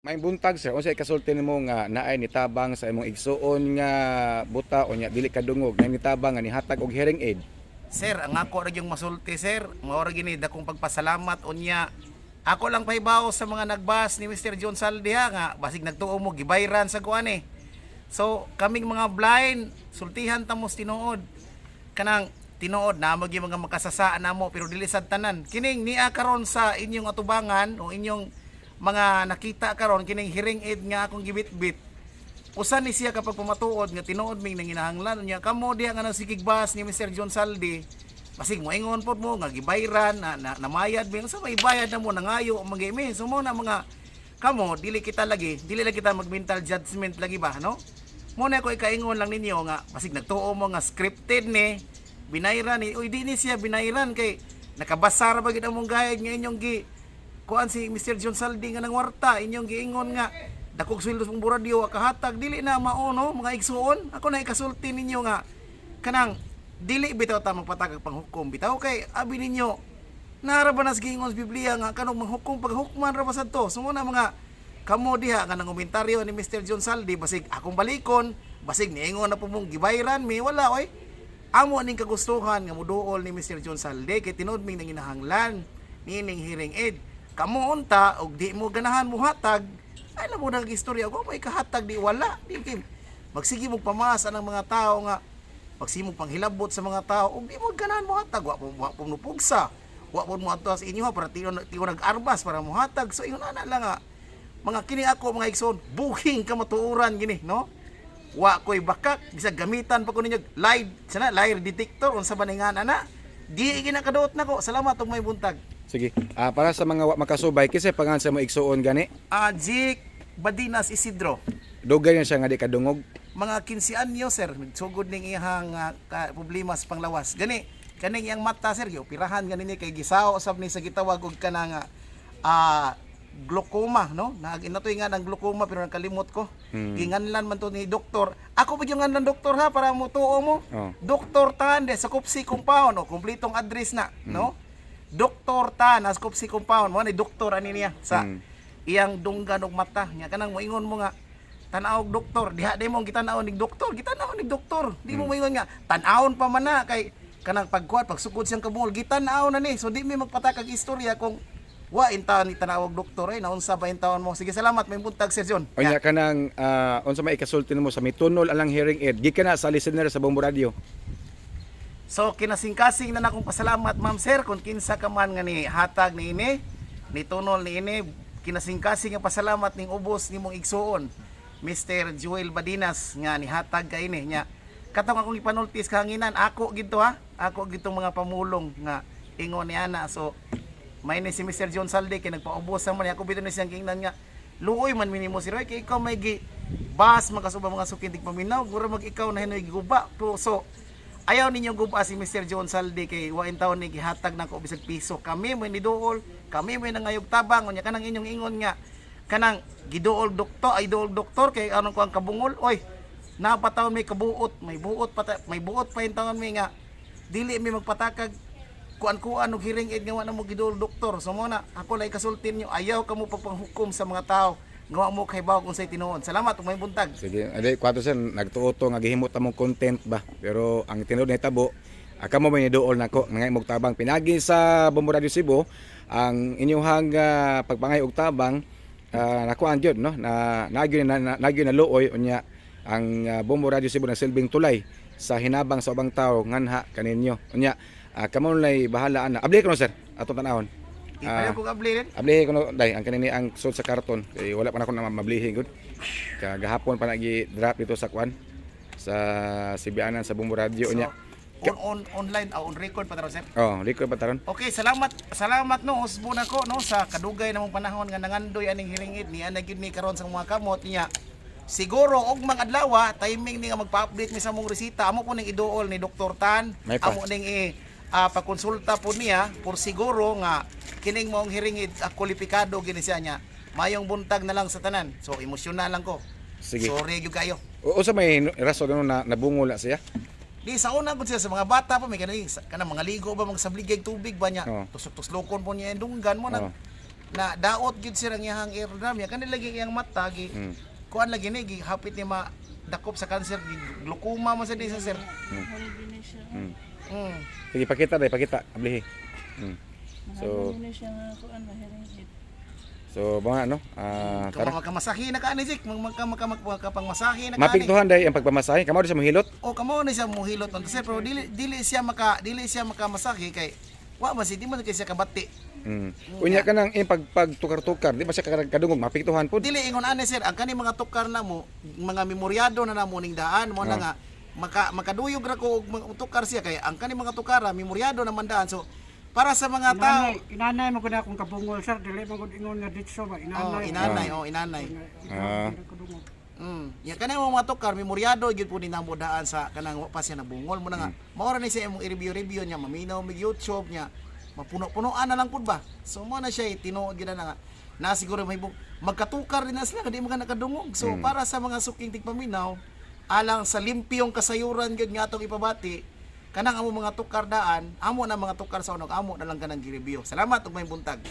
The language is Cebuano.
May buntag, sir, unsay kasulti nimo nga naay nitabang sa imong igsuon nga buta o nya dili kadungog nga nitabang nga nihatag og hearing aid? Sir, ang ako ra yung masulti, sir, mao ra gini dakong pagpasalamat unya. Ako lang pahibaw sa mga nagbas ni Mr. John Saldi ha, nga basig nagtuo mo gibayran sa kuan eh. So, kaming mga blind, sultihan ta mo sa tinuod. Kanang tinuod na mo gyud mga makasasaan namo pero dili sad tanan. Kining niya karon sa inyong atubangan o inyong mga nakita karon kining hearing aid nga akong gibitbit, usa ni siya kapag pamatuod nga tinuod ming nanginahanglan. Unya kamo diha nga nagsikigbas ni Mr. John Saldi, basig moingon pod mo nga gibayran na, na namayad mi sa may bayad na mo nangayo magimi. So mo na mga kamo, dili kita lagi, dili lagi kita mag mental judgment lagi ba, no? Mo na ko ikaingon lang ninyo nga basig nagtuo mo nga scripted ni binayran ni, uy, di ni siya binayran kay nakabasa ra ba gid among gayad nga inyong gi kuan si Mr. John Saldi nga nangwarta, inyong giingon nga dakog sweldo sa Bombo Radyo kahatag, dili na mao, no? Mga igsuon, ako na ikasulti ninyo nga kanang dili bitaw ta magpatakag panghukom bitaw kay abi ninyo nara ba nas giingon sa Biblia nga kanang manghukom paghukman ra ba sad to. So mo na mga kamo diha nga nangomentaryo ni Mr. John Saldi, basig akong balikon, basig niingon na po mong gibayran mi, wala oy. Amo aning kagustuhan nga muduol ni Mr. John Saldi kay tinuod ming nanginahanglan niining hearing aid. Kamo unta og di mo ganahan muhatag ay na mo nag istorya ko may kahatag di wala di kay magsige mo pamasa ng mga tao nga magsimog panghilabot sa mga tao og di mo ganahan muhatag, wa po nupugsa, wa po mo adto sa inyo ha, para tiyo tiyo nag-arbas para muhatag. So ingon ana lang nga mga kini ako mga igsoon, buhing kamatuoran gini, no? Wa ko'y bakak, bisag gamitan pa ko ninyo lie sana liar detector unsa ba ni nga ana, di ginakaduot nako. Salamat ug may buntag. Sige, para sa mga wa makasubay, kinsay pangalan sa imong igsuon gani? Ah, Jake Badinas Isidro. Dugay na siya nga di kadungog? Mga 15 anyo, sir, nagsugod ning iyang problema sa panglawas. Gani kaning iyang mata, sir, gioperahan gani ni kay gisaw sab ni sa gitawag og kanang glaucoma, no? Nag inatoy nga ng glaucoma pero nakalimot ko. Ginganlan man to ni doktor. Ako pa yung nganlan doktor ha, para mo tuo mo. Oh. Doktor Tan de sa Kupsi Compound, o kumpletong address na, no? Doktor Tan as Kupsi Compound, mo ni doktor ani niya sa iyang dunggan og mata. Nya kanang moingon mo nga tan-aw og doktor, diha di mo gitan-aw ning doktor, gitan-aw ning doktor. Di mo moingon nga tan-awon pa man na kay kanang pagkuat pagsukod siyang kabungol, gitan-aw na ni. So di mi magpatakag istorya kung wa intaon ni tan-aw og doktor ay naunsa ba intaon mo. Sige, salamat, may buntag, Sir John. Unya kanang unsa may ikasulti nimo sa mitunol alang hearing aid gikan na sa listener sa Bombo Radyo? So kinasingkasing na nakong pasalamat, ma'am, sir, kung kinsa ka man nga ni hatag ni ini, ni tunol ni ini, kinasingkasing nga pasalamat ning ubos nimong igsuon, Mr. Joel Badinas, nga ni hatag ka ini nya. Katong akong ipanultis kahanginan, ako gito ha, ako gitong mga pamulong nga ingon ni ana. So may ni si Mr. John Saldi kay nagpaubos sa man ako bitaw ni siyang giingnan nga luoy man minimo si Roy kay ikaw may gi bas makasuba mga sukintig paminaw gura mag ikaw na hinoy giguba. Pero so ayaw ninyo guba si Mr. John Saldi kay wain taon ni gihatag nako bisag piso. Kami mo ni duol, kami mo nangayog tabang. Unya kanang inyong ingon nga kanang giduol doktor ay duol doktor kay anong ko ang kabungol, oy, napataon may kabuot, may buot pa may buot pa taon mi nga dili mi magpatakag kuan-kuan og hearing aid nga wa na mo giduol doktor. So mo na ako lang ikasulti ninyo, ayaw kamo pagpanghukom sa mga tao nga wa mo kahibaw kung say tinuod. Salamat ug may buntag. Sige, ade kwato sir, nagtuo to nga gihimo ta mong content ba. Pero ang tinuod na hitabo, kamo may niduol nako nga imong tabang pinagi sa Bombo Radio Cebu ang inyuhang pagpangay og tabang, nakuan gyud, no, na nagyo na, na, nagyo na luoy. Unya ang Bombo Radio Cebu nagsilbing tulay sa hinabang sa ubang tao nganha kaninyo. Unya kamo nay bahala ana. Abli ko no, sir, atong tan-awon. Ayaw ko abli rin. Ablihi ko no, day, ang kanini ang sud sa karton kay wala pa na ako na mablihi gud. Kagahapon pa nagi drop dito sa kwan sa Sibianan sa Bombo Radio So, unya. on online on record pa taron, sir. Oh, record pa taron. Okay, salamat. Salamat no usbo nako no sa kadugay namong panahon nga nangandoy aning hearing aid ni ana gyud ni karon sa mga kamot niya. Siguro og mga adlaw, timing ni nga magpa-update mi sa mong resita. Amo po ning iduol ni Dr. Tan. May pa. Amo ning i pakonsulta po niya por siguro nga kining maong hearing aid kwalipikado gini siya niya. Mayong buntag na lang sa tanan. So emosyonal lang ko. Sige. Sorry gyud kayo. O usa may rason no na nabungol na siya. Di sa una gud siya sa mga bata pa may kanang kanang mga ligo ba mga sabligay tubig ba niya. Oo. Tusok-tuslokon po niya ang dunggan mo Oo. nag Na daot gyud sir ang iyang eardrum ya kanila lagi iyang mata gi kuan lagi ni gihapit ni ma dakop sa cancer gi glaucoma man sa di sa sir. Mahal ni siya. Sige, pakita dai, pakita. Ablihi. Mahal So- ni siya nga kuan mahiring aid. So, mga ano, tara. Kung makamasahi na ka ani Zik, maka maka makapangmasahe na ka ani. Mapiktuhan dai ang pagpamasahe. Kamo di sa mohilot. O kamo ni siya muhilot unta sir, pero dili siya makamasahe kay wa man si di man kay siya kabati. Unya ka nang pag pagtukar-tukar, di ba siya kadungog mapiktuhan pud. Dili ingon ani sir, ang kani mga tukar na mo, mga memoryado na namo ning daan mo na nga makaduyog ra ko og mga tukar siya kay ang kani mga tukara memoryado naman daan. So para sa mga tao Inanay, inanay mo gud akong kabungol sir, dili man gud ingon nga ditso ba, Oh, inanay. inanay, oh, inanay. Kadungog. Ya kanang mga tukar memoryado gyud po ni namo daan sa kanang wa pa siya nabungol mo na nga. Mao ra ni siya imong i-review-review niya, maminaw mig YouTube niya. Mapuno-punoan na lang pud ba. So mo na siya tinuod gyud na nga. Na siguro may magkatukar din na sila di man ka nakadungog. So para sa mga suking tigpaminaw, alang sa limpyong kasayuran gyud nga atong ipabati, kanang amo mga tukar daan, amo na mga tukar sa unog, amo na lang kanang gi-review. Salamat ug may buntag.